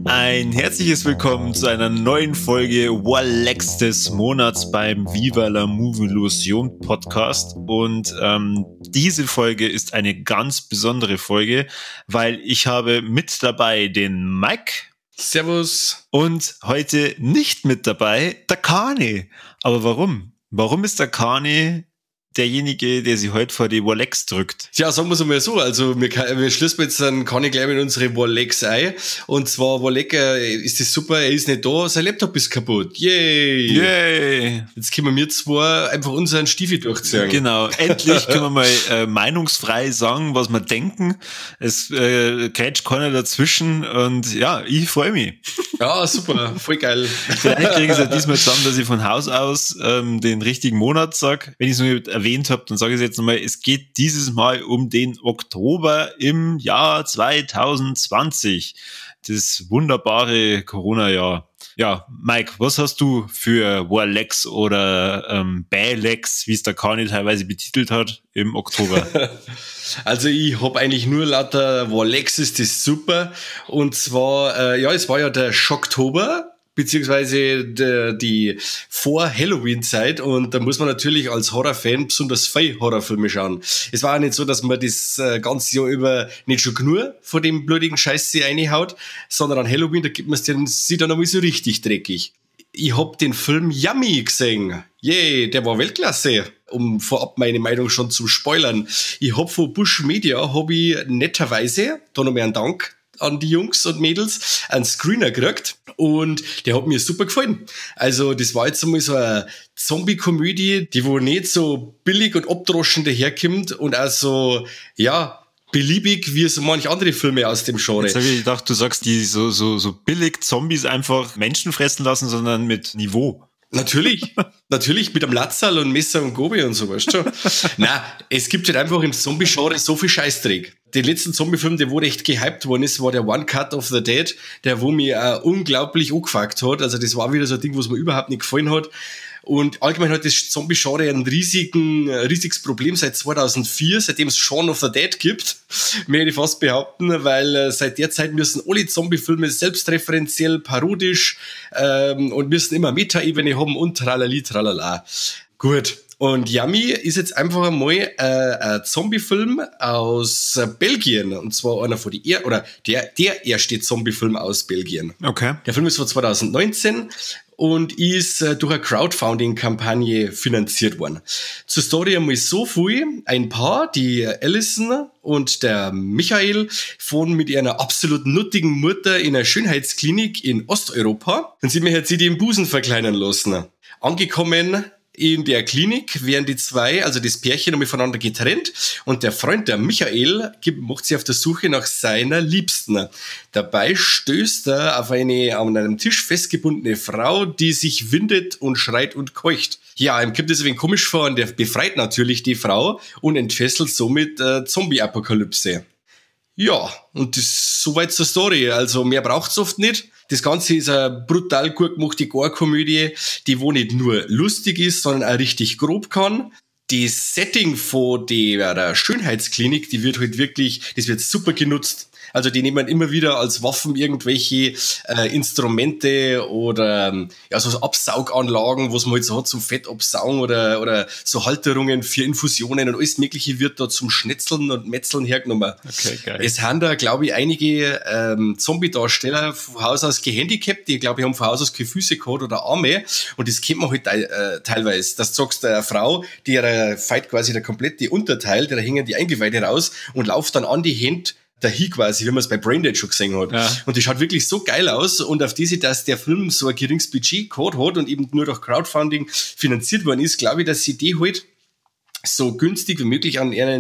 Ein herzliches Willkommen zu einer neuen Folge Walex des Monats beim Viva la Movilusion Podcast. Und diese Folge ist eine ganz besondere Folge, weil ich habe mit dabei den Mike. Servus. Und heute nicht mit dabei der Kani. Aber warum? Warum ist der Kani derjenige, der sich heute vor die Walex drückt? Ja, sagen wir es mal so. Also wir schließen jetzt dann Kani gleich mit unsere Walex ein. Und zwar Walek, ist das super, er ist nicht da, sein Laptop ist kaputt. Yay! Yay! Jetzt können wir zwar einfach unseren Stiefel durchziehen. Genau, endlich können wir mal meinungsfrei sagen, was wir denken. Es grätscht keiner dazwischen und ja, ich freue mich. Ja, super, voll geil. Vielleicht kriege ich es ja diesmal zusammen, dass ich von Haus aus den richtigen Monat sage. Wenn ich es nur erwähnt habe, dann sage ich es jetzt nochmal, es geht dieses Mal um den Oktober im Jahr 2020. Das wunderbare Corona-Jahr. Ja, Mike, was hast du für Warlex oder Balex, wie es der Kani teilweise betitelt hat, im Oktober? Also ich hab eigentlich nur lauter Warlex, ist das super. Und zwar, ja, es war ja der Schocktober, beziehungsweise die Vor-Halloween-Zeit, und da muss man natürlich als Horror-Fan besonders viel Horrorfilme schauen. Es war auch nicht so, dass man das ganze Jahr über nicht schon genug von dem blödigen Scheiß sich reinhaut, sondern an Halloween, da gibt man es sich dann einmal so richtig dreckig. Ich hab den Film Yummy gesehen. Yay, der war Weltklasse. Um vorab meine Meinung schon zu spoilern. Ich hab von Busch Media, hab ich netterweise, da noch mehr einen Dank an die Jungs und Mädels, einen Screener gekriegt, und der hat mir super gefallen. Also das war jetzt einmal so eine Zombie-Komödie, die wo nicht so billig und abdroschen daherkommt und auch so, ja, beliebig wie so manch andere Filme aus dem Genre. Jetzt habe ich gedacht, du sagst, die so billig Zombies einfach Menschen fressen lassen, sondern mit Niveau. Natürlich, natürlich mit einem Latzerl und Messer und Gobi und so, weißt du schon. Nein, es gibt halt einfach im Zombie-Genre so viel Scheißdreck. Den letzten Zombie-Film, der wo recht gehypt worden ist, war der One Cut of the Dead, der wo mich auch unglaublich angefuckt hat. Also das war wieder so ein Ding, was mir überhaupt nicht gefallen hat. Und allgemein hat das Zombie-Genre ein riesiges Problem seit 2004, seitdem es Shaun of the Dead gibt, möchte ich fast behaupten, weil seit der Zeit müssen alle Zombie-Filme selbstreferenziell, parodisch und müssen immer Meta-Ebene haben und tralali, tralala. Gut. Und Yummy ist jetzt einfach einmal ein Zombie-Film aus Belgien. Und zwar einer von die oder der erste Zombie-Film aus Belgien. Okay. Der Film ist von 2019 und ist durch eine Crowdfunding-Kampagne finanziert worden. Zur Story einmal so viel. Ein Paar, die Alison und der Michael, fahren mit ihrer absolut nuttigen Mutter in einer Schönheitsklinik in Osteuropa. Und sie möchten sich den Busen verkleinern lassen. Angekommen in der Klinik werden die zwei, also das Pärchen, nochmal voneinander getrennt, und der Freund, der Michael, macht sich auf der Suche nach seiner Liebsten. Dabei stößt er auf eine an einem Tisch festgebundene Frau, die sich windet und schreit und keucht. Ja, ihm kommt das ein wenig komisch vor, und der befreit natürlich die Frau und entfesselt somit Zombie-Apokalypse. Ja, und das ist soweit zur Story. Also mehr braucht's oft nicht. Das Ganze ist eine brutal gut gemachte Gore-Komödie, die wo nicht nur lustig ist, sondern auch richtig grob kann. Das Setting von der Schönheitsklinik, die wird halt wirklich, das wird super genutzt. Also die nehmen immer wieder als Waffen irgendwelche Instrumente oder ja, so Absauganlagen, was man halt so hat zum Fett absaugen oder so Halterungen für Infusionen und alles Mögliche wird da zum Schnetzeln und Metzeln hergenommen. Okay, geil. Es haben da, glaube ich, einige Zombie-Darsteller von Haus aus gehandicapt, die, glaube ich, haben von Haus aus keine Füße gehabt oder Arme, und das kennt man halt teilweise. Dass du sagst, eine Frau, die feit quasi der komplette Unterteil, da hängen die Eingeweide raus und lauft dann an die Hände dahin quasi, wie man es bei Braindead schon gesehen hat. Ja. Und die schaut wirklich so geil aus, und auf diese, dass der Film so ein geringes Budget gehabt hat und eben nur durch Crowdfunding finanziert worden ist, glaube ich, dass sie die halt so günstig wie möglich an ihre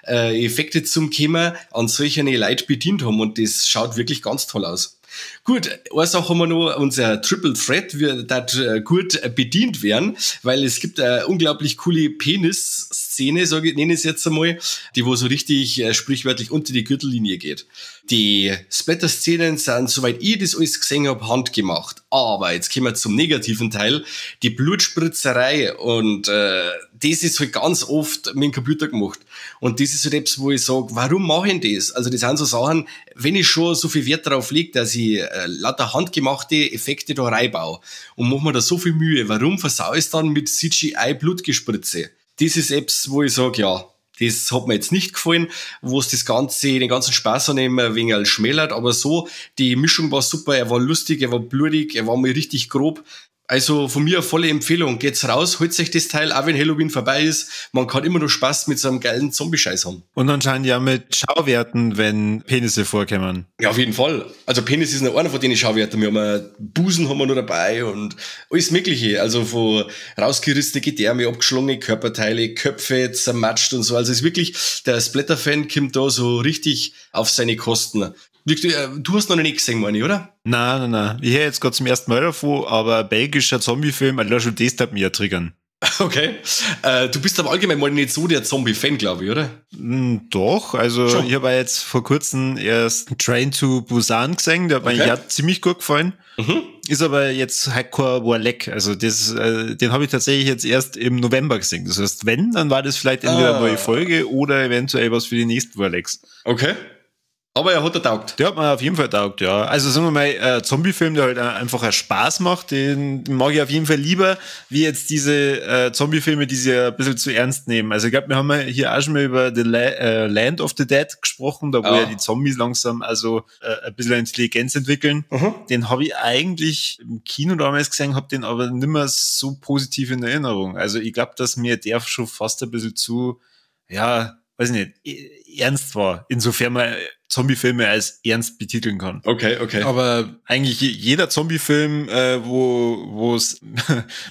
Effekte zum Kommen, an solche Leute bedient haben, und das schaut wirklich ganz toll aus. Gut, eine Sache haben wir noch, unser Triple Threat wird gut bedient werden, weil es gibt eine unglaublich coole Penis-Szene, sage ich, nenne ich es jetzt einmal, die wo so richtig sprichwörtlich unter die Gürtellinie geht. Die Splatter-Szenen sind, soweit ich das alles gesehen hab, handgemacht. Aber jetzt kommen wir zum negativen Teil, die Blutspritzerei und das ist halt ganz oft mit dem Computer gemacht. Und das ist halt etwas, wo ich sag, warum mache ich das? Also das sind so Sachen, wenn ich schon so viel Wert darauf lege, dass ich lauter handgemachte Effekte da reinbaue und mach mir da so viel Mühe, warum versau ich es dann mit CGI Blutgespritze? Das ist etwas, wo ich sag, ja, das hat mir jetzt nicht gefallen, wo es das Ganze, den ganzen Spaß an ihm ein wenig schmälert, aber so, die Mischung war super, er war lustig, er war blutig, er war mal richtig grob. Also von mir eine volle Empfehlung. Geht's raus, holt euch das Teil, auch wenn Halloween vorbei ist. Man kann immer noch Spaß mit so einem geilen Zombie-Scheiß haben. Und anscheinend ja mit Schauwerten, wenn Penisse vorkommen. Ja, auf jeden Fall. Also Penis ist noch einer von den Schauwerten. Wir haben Busen haben wir noch dabei und alles Mögliche. Also von rausgerissene Gedärme, abgeschlagene Körperteile, Köpfe zermatscht und so. Also es ist wirklich, der Splatter-Fan kommt da so richtig auf seine Kosten. Du hast noch nicht gesehen, meine ich, oder? Nein, nein, nein. Ich höre jetzt gerade zum ersten Mal davon, aber belgischer Zombie-Film, allein schon das darf mich ja triggern. Okay. Du bist aber allgemein mal nicht so der Zombie-Fan, glaube ich, oder? Doch, also schon. Ich habe jetzt vor kurzem erst Train to Busan gesehen, der hat mir eigentlich auch ziemlich gut gefallen. Mhm. Ist aber jetzt halt kein Warleck. Also das, den habe ich tatsächlich jetzt erst im November gesehen. Das heißt, wenn, dann war das vielleicht entweder eine neue Folge oder eventuell was für die nächsten Warlecks. Okay. Aber er hat er taugt. Der hat mir auf jeden Fall taugt, ja. Also sagen wir mal, Zombie-Film, der halt einfach Spaß macht, den mag ich auf jeden Fall lieber, wie jetzt diese Zombie-Filme, die sie ja ein bisschen zu ernst nehmen. Also ich glaube, wir haben ja hier auch schon mal über The Land of the Dead gesprochen, da wo ja die Zombies langsam also ein bisschen Intelligenz entwickeln. Mhm. Den habe ich eigentlich im Kino damals gesehen, habe den aber nimmer so positiv in Erinnerung. Also ich glaube, dass mir der schon fast ein bisschen zu, ja, weiß ich nicht, ernst war. Insofern man Zombie-Filme als ernst betiteln kann. Okay, okay. Aber eigentlich jeder Zombie-Film, wo es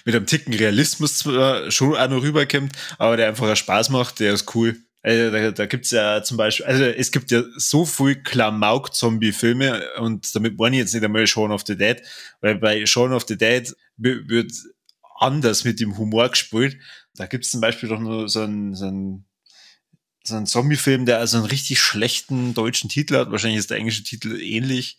mit einem Ticken Realismus zwar schon auch noch rüberkommt, aber der einfach Spaß macht, der ist cool. Also da gibt's ja zum Beispiel, also es gibt ja so viel Klamauk-Zombie-Filme und damit meine ich jetzt nicht einmal Shaun of the Dead, weil bei Shaun of the Dead wird anders mit dem Humor gespielt. Da gibt's zum Beispiel doch nur so einen Zombie-Film, der also einen richtig schlechten deutschen Titel hat. Wahrscheinlich ist der englische Titel ähnlich,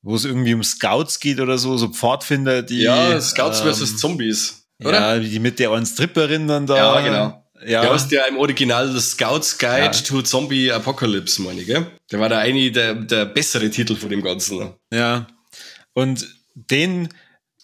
wo es irgendwie um Scouts geht oder so, so Pfadfinder, die... Ja, Scouts versus Zombies, oder? Ja, die mit der einen Stripperin dann da... Ja, genau. Ja. Der heißt ja im Original The Scouts Guide to Zombie Apocalypse, meine ich, gell? Der war da eigentlich der bessere Titel von dem Ganzen. Ja, und den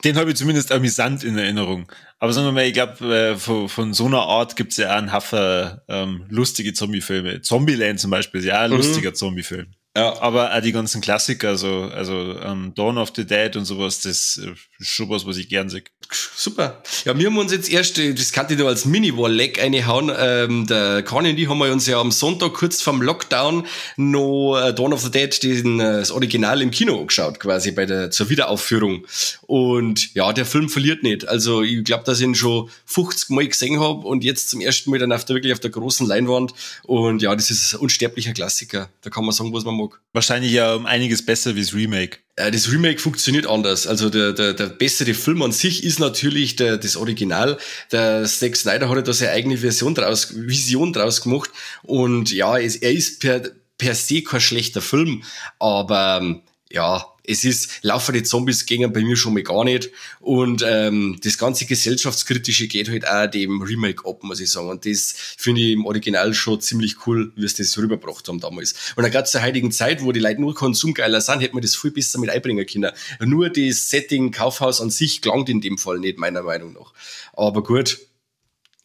habe ich zumindest amüsant in Erinnerung. Aber sagen wir mal, ich glaube, von so einer Art gibt's ja auch einen Haufen lustige Zombie-Filme. Zombieland zum Beispiel ist ja auch ein lustiger Zombie-Film. Ja. Aber auch die ganzen Klassiker, so, also Dawn of the Dead und sowas, das ist schon was, was ich gern sehe. Super. Ja, wir haben uns jetzt erst, das kann ich nur als Mini-Warleck reinhauen, der Conny und die haben wir uns ja am Sonntag kurz vorm Lockdown noch Dawn of the Dead, das Original im Kino angeschaut, quasi zur Wiederaufführung. Und ja, der Film verliert nicht. Also ich glaube, dass ich ihn schon 50 Mal gesehen habe und jetzt zum ersten Mal dann wirklich auf der großen Leinwand. Und ja, das ist ein unsterblicher Klassiker. Da kann man sagen, was man mag. Wahrscheinlich ja um einiges besser wie das Remake. Das Remake funktioniert anders. Also der bessere Film an sich ist natürlich das Original. Der Zack Snyder hat ja da seine eigene Vision draus gemacht. Und ja, er ist per se kein schlechter Film, aber ja, es ist, laufen die Zombies gingen bei mir schon mal gar nicht. Und das ganze Gesellschaftskritische geht halt auch dem Remake ab, muss ich sagen. Und das finde ich im Original schon ziemlich cool, wie sie das rübergebracht haben damals. Und dann gerade zur heutigen Zeit, wo die Leute nur konsumgeiler sind, hätte man das viel besser mit einbringen können. Nur das Setting Kaufhaus an sich gelangt in dem Fall nicht, meiner Meinung nach. Aber gut,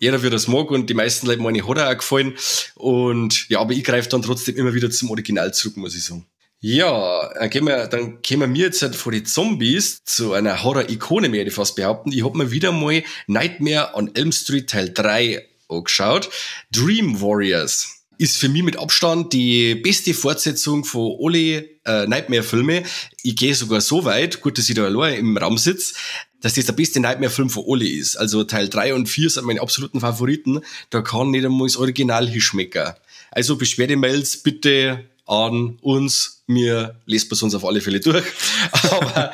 jeder wie das mag und die meisten Leute meine, hat auch gefallen. Und ja, aber ich greife dann trotzdem immer wieder zum Original zurück, muss ich sagen. Ja, dann kommen wir jetzt halt von den Zombies zu einer Horror-Ikone, möchte ich fast behaupten. Ich hab mir wieder mal Nightmare on Elm Street Teil 3 angeschaut. Dream Warriors ist für mich mit Abstand die beste Fortsetzung von alle Nightmare-Filme. Ich gehe sogar so weit, gut, dass ich da allein im Raum sitze, dass das der beste Nightmare-Film von alle ist. Also Teil 3 und 4 sind meine absoluten Favoriten. Da kann nicht einmal das Original hinschmecken. Also Beschwerdemails bitte an uns. Mir lest man sonst auf alle Fälle durch. Aber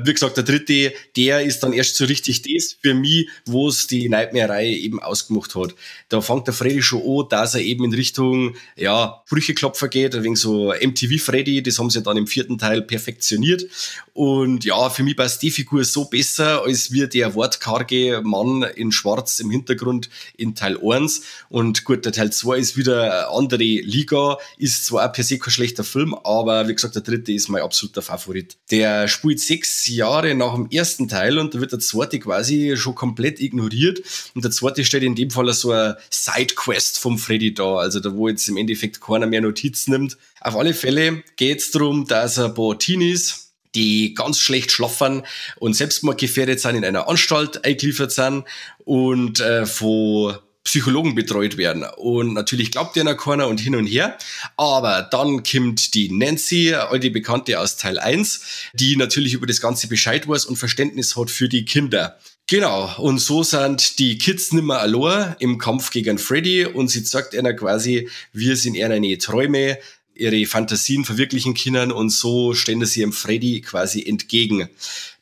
wie gesagt, der dritte, der ist dann erst so richtig das für mich, wo es die Nightmare-Reihe eben ausgemacht hat. Da fängt der Freddy schon an, dass er eben in Richtung, ja, Sprücheklopfer geht, ein wenig so MTV Freddy, das haben sie dann im vierten Teil perfektioniert. Und ja, für mich passt die Figur so besser, als wie der wortkarge Mann in Schwarz im Hintergrund in Teil 1. Und gut, der Teil 2 ist wieder eine andere Liga, ist zwar auch per se kein schlechter Film, aber wie gesagt, der dritte ist mein absoluter Favorit. Der spielt 6 Jahre nach dem ersten Teil und da wird der zweite quasi schon komplett ignoriert. Und der zweite stellt in dem Fall so eine Sidequest vom Freddy dar, also da, wo jetzt im Endeffekt keiner mehr Notiz nimmt. Auf alle Fälle geht's darum, dass ein paar Teenies, die ganz schlecht schlafen und selbstmordgefährdet sind, in einer Anstalt eingeliefert sind und von Psychologen betreut werden. Und natürlich glaubt ihnen keiner und hin und her. Aber dann kommt die Nancy, alte Bekannte aus Teil 1, die natürlich über das Ganze Bescheid weiß und Verständnis hat für die Kinder. Genau, und so sind die Kids nimmer allein im Kampf gegen Freddy und sie zeigt ihnen quasi, wie sie in ihre Träume, ihre Fantasien verwirklichen können, und so stehen sie ihrem Freddy quasi entgegen.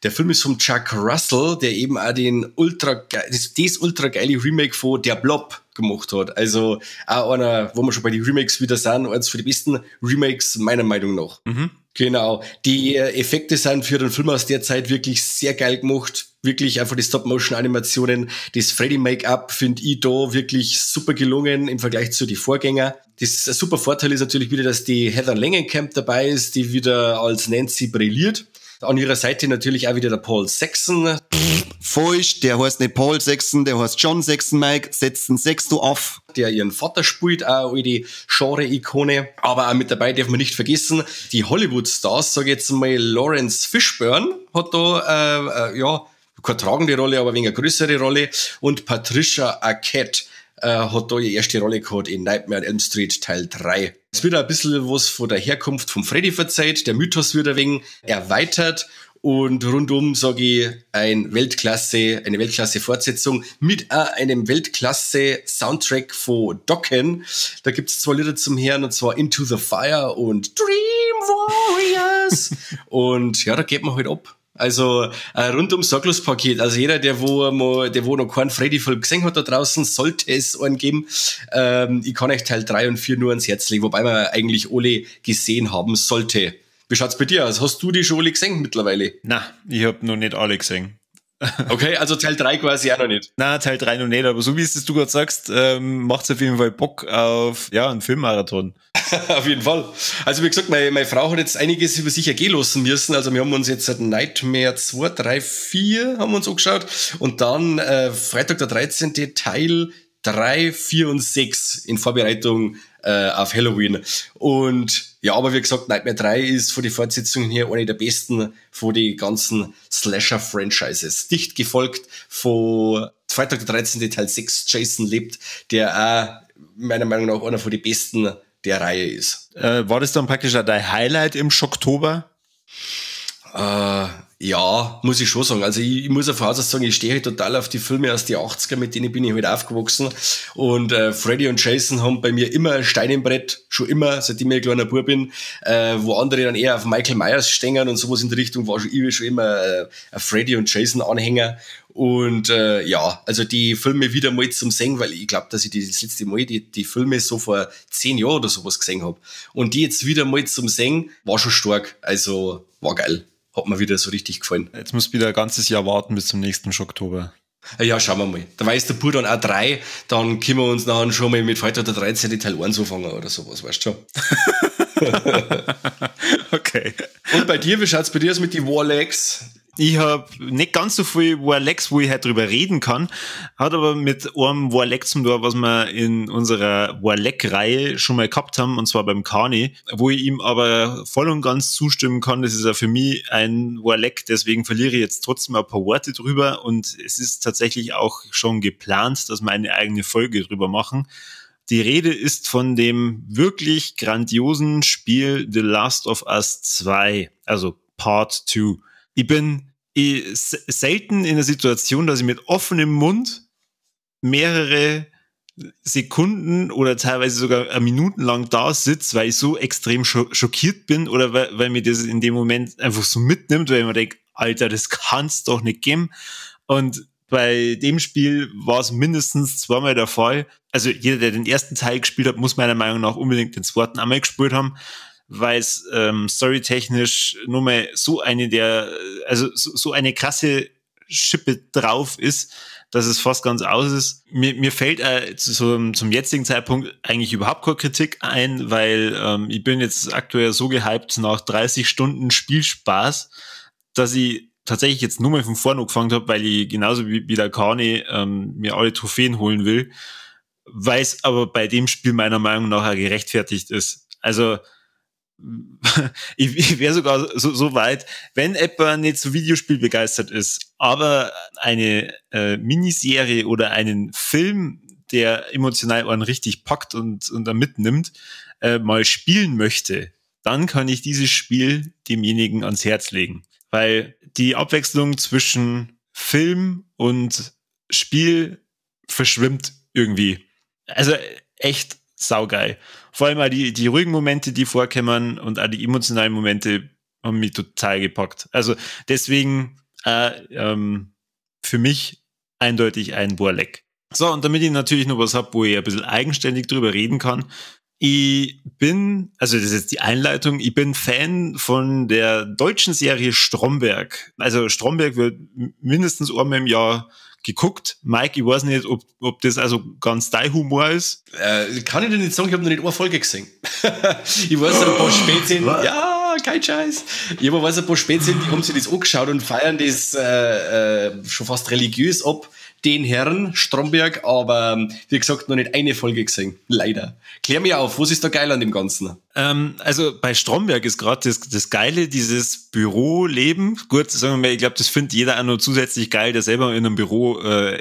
Der Film ist vom Chuck Russell, der eben auch das ultra geile Remake von Der Blob gemacht hat. Also auch einer, wo wir schon bei den Remakes wieder sind, eins von den besten Remakes meiner Meinung nach. Genau. Die Effekte sind für den Film aus der Zeit wirklich sehr geil gemacht. Wirklich einfach die Stop-Motion-Animationen. Das Freddy-Make-up finde ich da wirklich super gelungen im Vergleich zu den Vorgänger. Das super Vorteil ist natürlich wieder, dass die Heather Langenkamp dabei ist, die wieder als Nancy brilliert. An ihrer Seite natürlich auch wieder der Paul Saxon. Falsch, der heißt nicht Paul Saxon, der heißt John Saxon, Mike. Setzen sechs du auf. Der ihren Vater spielt, auch die Genre-Ikone. Aber auch mit dabei darf man nicht vergessen, die Hollywood-Stars, sage ich jetzt mal, Laurence Fishburne hat da, ja, keine tragende Rolle, aber weniger größere Rolle. Und Patricia Arquette hat da ihre erste Rolle gehabt in Nightmare on Elm Street Teil 3. Es wird auch ein bisschen was von der Herkunft vom Freddy verzeiht, der Mythos wird ein wenig erweitert und rundum sage ich eine Weltklasse-Fortsetzung mit auch einem Weltklasse-Soundtrack von Dokken. Da gibt's zwei Lieder zum Hören, und zwar Into the Fire und Dream Warriors. Und ja, da geht man halt ab. Also ein rundum sorglos Paket. Also jeder, der wo noch keinen Freddy-Film gesehen hat da draußen, sollte es einen geben. Ich kann euch Teil 3 und 4 nur ans Herz legen, wobei man eigentlich alle gesehen haben sollte. Wie schaut's bei dir aus? Hast du die schon alle gesehen mittlerweile? Na, ich hab noch nicht alle gesehen. Okay, also Teil 3 quasi auch noch nicht. Na, Teil 3 noch nicht, aber so wie es du gerade sagst, macht's auf jeden Fall Bock auf, ja, einen Filmmarathon. Auf jeden Fall. Also wie gesagt, meine Frau hat jetzt einiges über sich ergehen lassen müssen. Also wir haben uns jetzt seit Nightmare 2, 3, 4 haben wir uns angeschaut und dann Freitag der 13. Teil 3, 4 und 6 in Vorbereitung auf Halloween. Und ja, aber wie gesagt, Nightmare 3 ist von den Fortsetzungen her eine der besten von den ganzen Slasher-Franchises. Dicht gefolgt von Freitag der 13. Teil 6, Jason lebt, der auch meiner Meinung nach einer von den besten der Reihe ist. War das dann praktisch auch dein Highlight im Schocktober? Ja, muss ich schon sagen. Also ich muss auf Haus sagen, ich stehe halt total auf die Filme aus die 80er, mit denen bin ich halt aufgewachsen. Und Freddy und Jason haben bei mir immer ein Stein im Brett, schon immer, seitdem ich ein kleiner Bub bin, wo andere dann eher auf Michael Myers stehen und sowas in die Richtung, war schon ich schon immer ein Freddy und Jason Anhänger. Und ja, also die Filme wieder mal zum Sehen, weil ich glaube, dass ich die das letzte Mal die Filme so vor 10 Jahren oder sowas gesehen hab. Und die jetzt wieder mal zum Sehen, war schon stark. Also war geil. Hat mir wieder so richtig gefallen. Jetzt musst du wieder ein ganzes Jahr warten bis zum nächsten Schocktober. Ja, schauen wir mal. Da weiß der Bub dann auch 3, dann können wir uns nachher schon mal mit Freitag der 13. Teil 1 anfangen oder sowas, weißt du schon. Okay. Und bei dir, wie schaut's bei dir aus mit die Warlegs? Ich habe nicht ganz so viel Warlegs, wo ich halt drüber reden kann, hat aber mit einem Warleg zum tun, was wir in unserer Warleg-Reihe schon mal gehabt haben, und zwar beim Kani, wo ich ihm aber voll und ganz zustimmen kann. Das ist ja für mich ein Warleg, deswegen verliere ich jetzt trotzdem ein paar Worte drüber und es ist tatsächlich auch schon geplant, dass wir eine eigene Folge drüber machen. Die Rede ist von dem wirklich grandiosen Spiel The Last of Us 2, also Part 2. Ich bin selten in der Situation, dass ich mit offenem Mund mehrere Sekunden oder teilweise sogar minutenlang da sitze, weil ich so extrem schockiert bin oder weil mir das in dem Moment einfach so mitnimmt, weil ich mir denke, Alter, das kann's doch nicht geben. Und bei dem Spiel war es mindestens zweimal der Fall. Also jeder, der den ersten Teil gespielt hat, muss meiner Meinung nach unbedingt den zweiten einmal gespielt haben, weil es storytechnisch nur mal so eine so eine krasse Schippe drauf ist, dass es fast ganz aus ist. Mir fällt zum jetzigen Zeitpunkt eigentlich überhaupt keine Kritik ein, weil ich bin jetzt aktuell so gehypt nach 30 Stunden Spielspaß, dass ich tatsächlich jetzt nur mal von vorne angefangen habe, weil ich genauso wie der Kani mir alle Trophäen holen will, weil es aber bei dem Spiel meiner Meinung nach auch gerechtfertigt ist. Also ich wäre sogar so weit, wenn jemand nicht so Videospiel begeistert ist, aber eine Miniserie oder einen Film, der emotional einen richtig packt und da mitnimmt, mal spielen möchte, dann kann ich dieses Spiel demjenigen ans Herz legen. Weil die Abwechslung zwischen Film und Spiel verschwimmt irgendwie. Also echt saugeil. Vor allem auch die ruhigen Momente, die vorkommen und auch die emotionalen Momente haben mich total gepackt. Also deswegen für mich eindeutig ein Warleck. So, und damit ich natürlich noch was hab, wo ich ein bisschen eigenständig drüber reden kann. Ich bin, also das ist jetzt die Einleitung, ich bin Fan von der deutschen Serie Stromberg. Also Stromberg wird mindestens einmal im Jahr geguckt. Mike, ich weiß nicht, ob das also ganz dein Humor ist. Kann ich dir nicht sagen, ich habe noch nicht eine Folge gesehen. Ich weiß, ein paar Spätzchen, ja, kein Scheiß. Ich weiß, ein paar Spätzchen, die haben sich das angeschaut und feiern das schon fast religiös ab, den Herrn Stromberg, aber wie gesagt, noch nicht eine Folge gesehen. Leider. Klär mir auf, was ist da geil an dem Ganzen? Also bei Stromberg ist gerade das Geile, dieses Büroleben. Gut, sagen wir mal, ich glaube, das findet jeder auch noch zusätzlich geil, der selber in einem Büro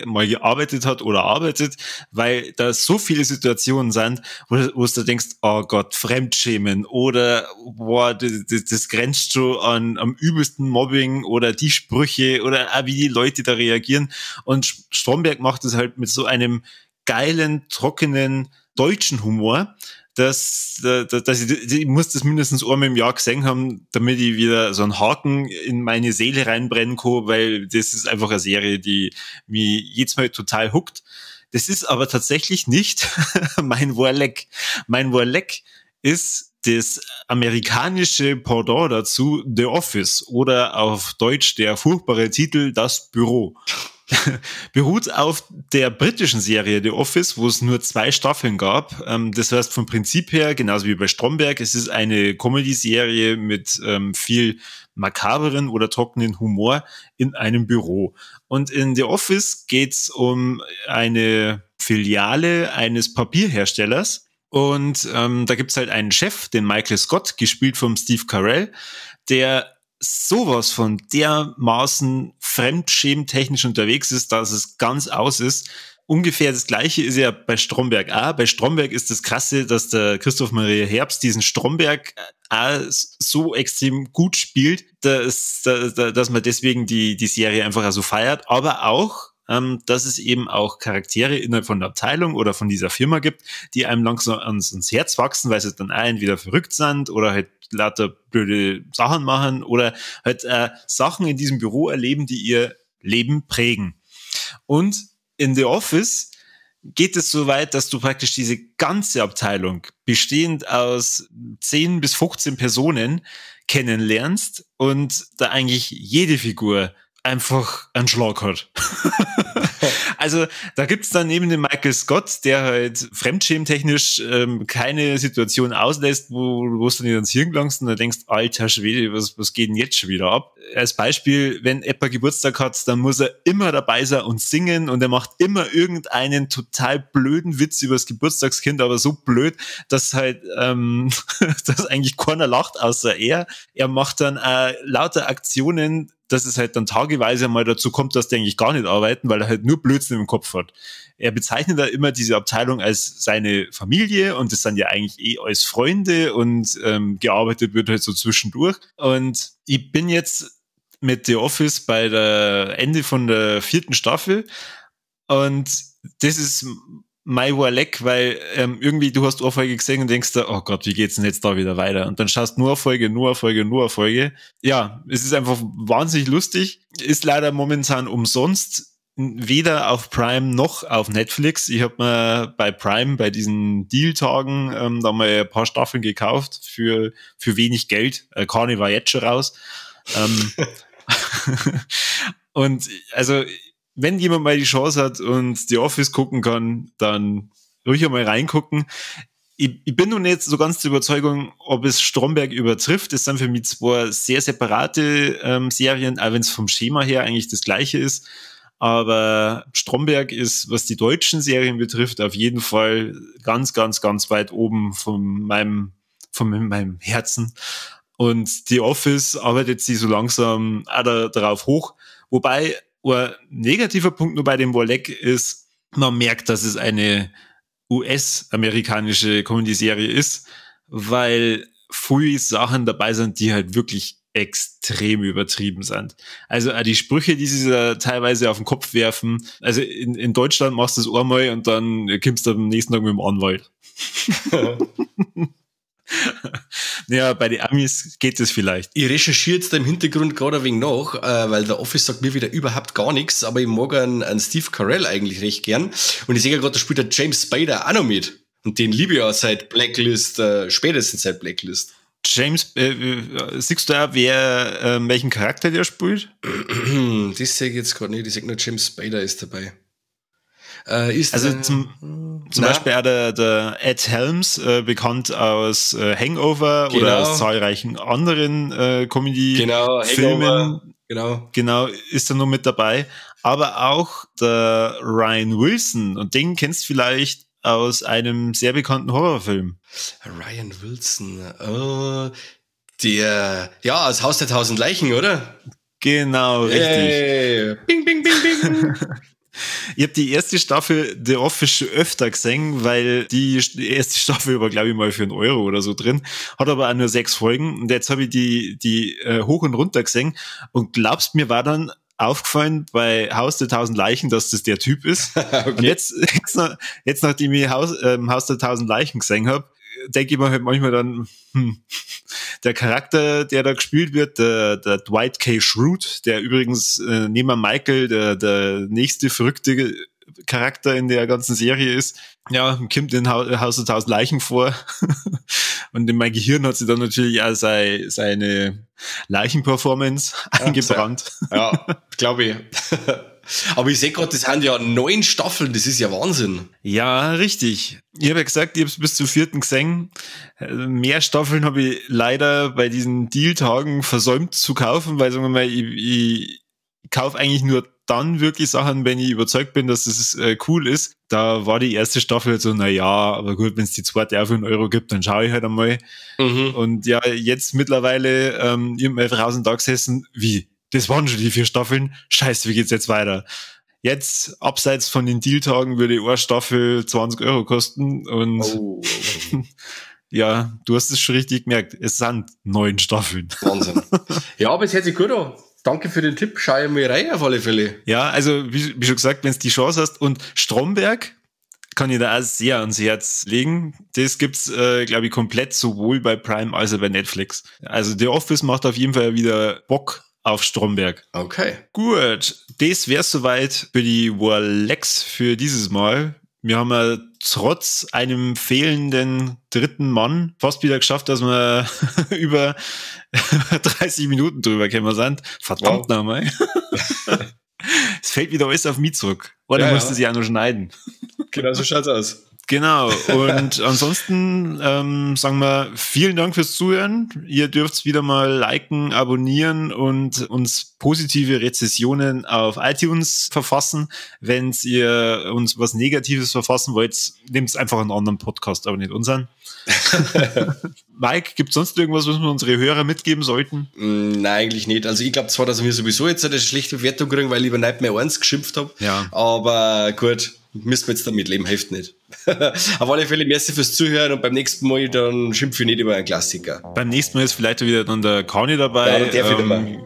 mal gearbeitet hat oder arbeitet, weil da so viele Situationen sind, wo du da denkst, oh Gott, Fremdschämen oder boah, das grenzt schon an am übelsten Mobbing oder die Sprüche oder auch wie die Leute da reagieren. Und Stromberg macht es halt mit so einem geilen, trockenen deutschen Humor, dass ich muss das mindestens einmal im Jahr gesehen haben, damit ich wieder so einen Haken in meine Seele reinbrennen kann, weil das ist einfach eine Serie, die mich jedes Mal total hookt. Das ist aber tatsächlich nicht mein Warleck. Mein Warleck ist das amerikanische Pendant dazu, The Office, oder auf Deutsch der furchtbare Titel Das Büro. Beruht auf der britischen Serie The Office, wo es nur 2 Staffeln gab. Das heißt vom Prinzip her, genauso wie bei Stromberg, es ist eine Comedy-Serie mit viel makaberen oder trockenen Humor in einem Büro. Und in The Office geht's um eine Filiale eines Papierherstellers. Und da gibt's halt einen Chef, den Michael Scott, gespielt vom Steve Carell, der sowas von dermaßen fremdschämtechnisch unterwegs ist, dass es ganz aus ist. Ungefähr das Gleiche ist ja bei Stromberg auch. Bei Stromberg ist das Krasse, dass der Christoph Maria Herbst diesen Stromberg auch so extrem gut spielt, dass man deswegen die Serie einfach auch so feiert, aber auch, dass es eben auch Charaktere innerhalb von der Abteilung oder von dieser Firma gibt, die einem langsam ans Herz wachsen, weil sie dann auch entweder verrückt sind oder halt lauter blöde Sachen machen oder halt Sachen in diesem Büro erleben, die ihr Leben prägen. Und in The Office geht es so weit, dass du praktisch diese ganze Abteilung, bestehend aus 10 bis 15 Personen, kennenlernst und da eigentlich jede Figur einfach einen Schlag hat. Also da gibt's dann neben dem Michael Scott, der halt fremdschämtechnisch keine Situation auslässt, wo du dann ins Hirn gelangst und da denkst, alter Schwede, was geht denn jetzt schon wieder ab? Als Beispiel, wenn Epper Geburtstag hat, dann muss er immer dabei sein und singen und er macht immer irgendeinen total blöden Witz über das Geburtstagskind, aber so blöd, dass halt dass eigentlich keiner lacht, außer er. Er macht dann lauter Aktionen, dass es halt dann tageweise mal dazu kommt, dass die eigentlich gar nicht arbeiten, weil er halt nur Blödsinn im Kopf hat. Er bezeichnet da immer diese Abteilung als seine Familie und das sind ja eigentlich eh alles Freunde und gearbeitet wird halt so zwischendurch. Und ich bin jetzt mit The Office bei der Ende von der 4. Staffel und das ist mein Warleck, weil irgendwie du hast eine Folge gesehen und denkst dir, oh Gott, wie geht's denn jetzt da wieder weiter? Und dann schaust nur eine Folge, nur eine Folge, nur eine Folge. Ja, es ist einfach wahnsinnig lustig. Ist leider momentan umsonst, weder auf Prime noch auf Netflix. Ich habe mir bei Prime, bei diesen Deal-Tagen, da mal ein paar Staffeln gekauft für wenig Geld. Kani war jetzt schon raus. Und also, wenn jemand mal die Chance hat und The Office gucken kann, dann ruhig einmal reingucken. Ich bin nun nicht so ganz zur Überzeugung, ob es Stromberg übertrifft. Es sind für mich zwei sehr separate Serien, auch wenn es vom Schema her eigentlich das gleiche ist. Aber Stromberg ist, was die deutschen Serien betrifft, auf jeden Fall ganz, ganz, ganz weit oben von meinem Herzen. Und The Office arbeitet sich so langsam auch darauf hoch. Wobei ein negativer Punkt nur bei dem Warleck ist, man merkt, dass es eine US-amerikanische Comedy-Serie ist, weil viele Sachen dabei sind, die halt wirklich extrem übertrieben sind. Also auch die Sprüche, die sie da teilweise auf den Kopf werfen. Also in Deutschland machst du das einmal und dann kommst du am nächsten Tag mit dem Anwalt. Ja, bei den Amis geht es vielleicht. Ich recherchiere jetzt da im Hintergrund gerade ein wenig nach, weil der Office sagt mir wieder überhaupt gar nichts, aber ich mag einen Steve Carell eigentlich recht gern. Und ich sehe ja gerade, da spielt der James Spader auch noch mit. Und den liebe ich ja seit Blacklist, spätestens seit Blacklist. James, siehst du auch, wer, welchen Charakter der spielt? Das sehe ich jetzt gerade nicht. Ich sehe nur, James Spader ist dabei. Also zum Beispiel auch der Ed Helms, bekannt aus Hangover, genau, oder aus zahlreichen anderen Comedy-Filmen. Genau. Genau, ist da nur mit dabei. Aber auch der Ryan Wilson, und den kennst du vielleicht aus einem sehr bekannten Horrorfilm. Ryan Wilson, der, ja, aus Haus der 1000 Leichen, oder? Genau, richtig. Hey. Bing, bing, bing, bing. Ich habe die erste Staffel The Office schon öfter gesehen, weil die erste Staffel war, glaube ich, mal für 1 Euro oder so drin, hat aber auch nur 6 Folgen und jetzt habe ich die hoch und runter gesehen und glaubst mir, war dann aufgefallen bei Haus der 1000 Leichen, dass das der Typ ist. Okay. Und jetzt nachdem ich Haus der 1000 Leichen gesehen habe, denke ich mir halt manchmal dann, der Charakter, der da gespielt wird, der Dwight K. Schrute, der übrigens neben Michael der nächste verrückte Charakter in der ganzen Serie ist, ja, kommt in Haus der 1000 Leichen vor. Und in mein Gehirn hat sie dann natürlich auch seine Leichenperformance eingebrannt. Ja, glaube ich. Aber ich sehe gerade, das sind ja 9 Staffeln, das ist ja Wahnsinn. Ja, richtig. Ich habe ja gesagt, ich habe es bis zur 4. gesehen. Mehr Staffeln habe ich leider bei diesen Deal-Tagen versäumt zu kaufen, weil, sagen wir mal, ich kaufe eigentlich nur dann wirklich Sachen, wenn ich überzeugt bin, dass es cool ist. Da war die erste Staffel so, na ja, aber gut, wenn es die zweite auch für 1 Euro gibt, dann schaue ich halt einmal. Mhm. Und ja, jetzt mittlerweile, ich hab einfach draußen da gesessen, wie? Das waren schon die 4 Staffeln. Scheiße, wie geht's jetzt weiter? Jetzt, abseits von den Deal-Tagen, würde eine Staffel 20 Euro kosten. Und oh. Ja, du hast es schon richtig gemerkt. Es sind 9 Staffeln. Wahnsinn. Ja, aber es hört sich gut an. Danke für den Tipp. Schau ich mal rein auf alle Fälle. Ja, also wie schon gesagt, wenn du die Chance hast. Und Stromberg kann ich da auch sehr ans Herz legen. Das gibt's, glaube ich, komplett sowohl bei Prime als auch bei Netflix. Also The Office macht auf jeden Fall wieder Bock auf Stromberg. Okay. Gut, das wär's soweit für die Warlecks für dieses Mal. Wir haben ja trotz einem fehlenden dritten Mann fast wieder geschafft, dass wir über 30 Minuten drüber gekommen sind. Verdammt nochmal. Es fällt wieder alles auf mich zurück. Oder ja, musste sie auch noch schneiden. Genau, so schaut's aus. Genau. Und ansonsten sagen wir vielen Dank fürs Zuhören. Ihr dürft wieder mal liken, abonnieren und uns positive Rezessionen auf iTunes verfassen. Wenn ihr uns was Negatives verfassen wollt, nehmt einfach einen anderen Podcast, aber nicht unseren. Mike, gibt's sonst irgendwas, was wir unsere Hörer mitgeben sollten? Nein, eigentlich nicht. Also ich glaube zwar, dass wir sowieso jetzt eine schlechte Bewertung kriegen, weil ich über Nightmare 1 geschimpft habe. Ja. Aber gut, müssen wir jetzt damit leben, hilft nicht. Auf alle Fälle, merci fürs Zuhören und beim nächsten Mal dann schimpfe ich nicht über einen Klassiker. Beim nächsten Mal ist vielleicht wieder dann der Kani dabei. Ja, der wieder mal.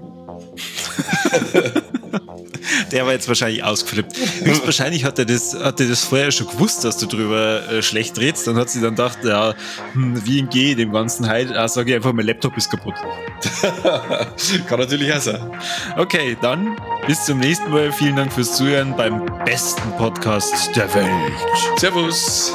Der war jetzt wahrscheinlich ausgeflippt. Höchstwahrscheinlich hat er das vorher schon gewusst, dass du drüber schlecht redst. Dann hat sie dann gedacht, ja, wie entgehe ich dem Ganzen heute? Ah, sag ich einfach, mein Laptop ist kaputt. Kann natürlich auch sein. Okay, dann bis zum nächsten Mal. Vielen Dank fürs Zuhören beim besten Podcast der Welt. Servus.